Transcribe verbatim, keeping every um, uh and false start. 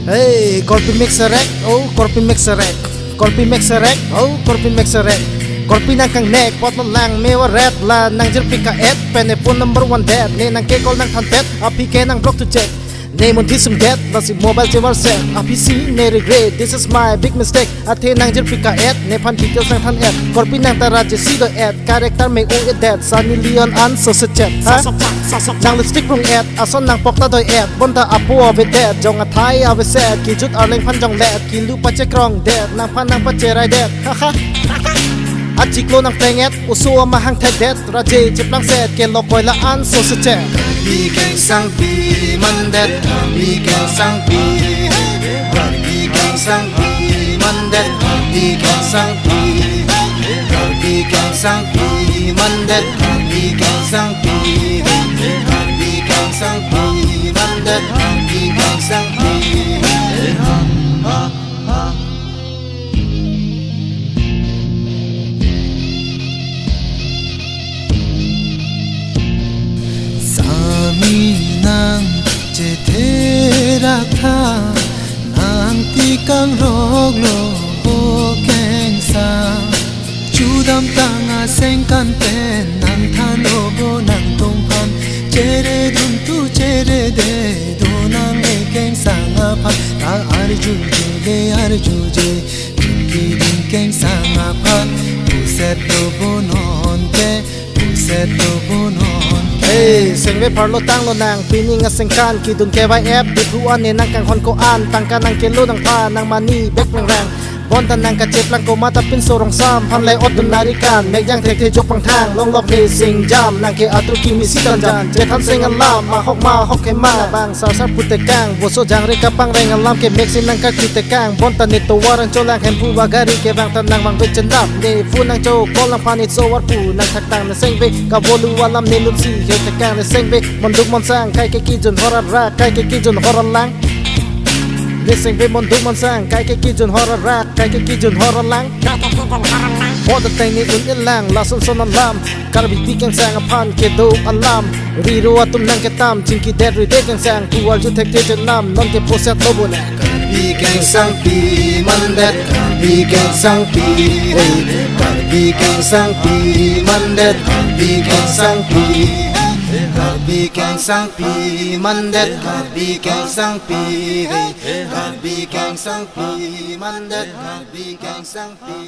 Hey, korpi mek serek, oh, korpi mek serek. Korpi mek serek, oh, korpi mek serek. Korpi nangkangnek, apotlo lang me varet, la nangjirpi ka-et, pen ne phone number one det, ne nangke call nangthandet, aphi ke nang block to check. Ne munthi sungdet, lasi mobile chevar set, aphi si ne regret, this is my big mistake. Athe nangjirpi ka-et, nephan details nangthan-et. Korpi nang ta Rajesh si do-et, character me o-edet, Sunny Leone an so se chet. Ha? Nang lipstick rung-et, ason nangpok ta doi-et, bonta apo avedet, jong athai aveset, kejut arleng phan jonglet, kilu pachekrongdet, nangphan nangpacheraidet. Ha ha. Achiklo nangpleng-et, oso amahang thekdet, Rajesh cheplang set, kelo koila an so se chet. Karbi kengsangpi mandet, Karbi kengsangpi. Karbi kengsangpi mandet, Karbi kengsangpi. Karbi kengsangpi mandet, Karbi kengsangpi. Karbi kengsangpi mandet, Karbi kengsangpi. Sami nang chetherak tha, nang tikang roklo bo kengsang. Chudamtang asengkan pen nangthanlo bo nangtumphan, cheredun tu cherededun nang e kengsang aphan, ta arjuje arjuje. Kiding kengsang aphan, puset lo bo nonke, puset lo bo nonke. Hey, sengve pharlo tanglo nang, pining asengkan, kidun ke Y F, dipru ane nangkanghon ko-an, tangka nangkelo nangpha, nang mani bek nang rang. Bonta nangkacheplang komat apinso rongsam, phan le otdun narikan, mek jang thekthe jok pangthang, longlok ne singjam, nangke atur kimi sitan jan, chethan seng alam, ahok ma ahok ke ma, bang sarsar putekang, boso jangre kapangreng alam ke mek si nangkakritekang, bonta ne tovar ang cholang hemphu bagari ke bang ta nang bang bek chendam, ne phone nangcho call nangphan it so warpu, nangthaktang ne sengve, kavolu alam ne lutsi, hetekang ne sengve, monduk monsang, kaike kijun hor arak, kaike kijun hor alang. Ne sengve monduk monsang, kaike kijun hor arak, kaike kijun hor alang. Bonta teng ne un-elang, lason son alam. Karbipi kengsang aphan kedo alam. Riro atum nangketam, chingkidet ride kengsang, pu arju thekthe chenam, nonke puset lo bo ne. Karbi kengsangpi mandet, Karbi kengsangpi, hey. Karbi kengsangpi mandet, Karbi kengsangpi. Karbi kengsangpi mandet, Karbi kengsangpi, hey. Karbi kengsangpi mandet, Karbi kengsangpi.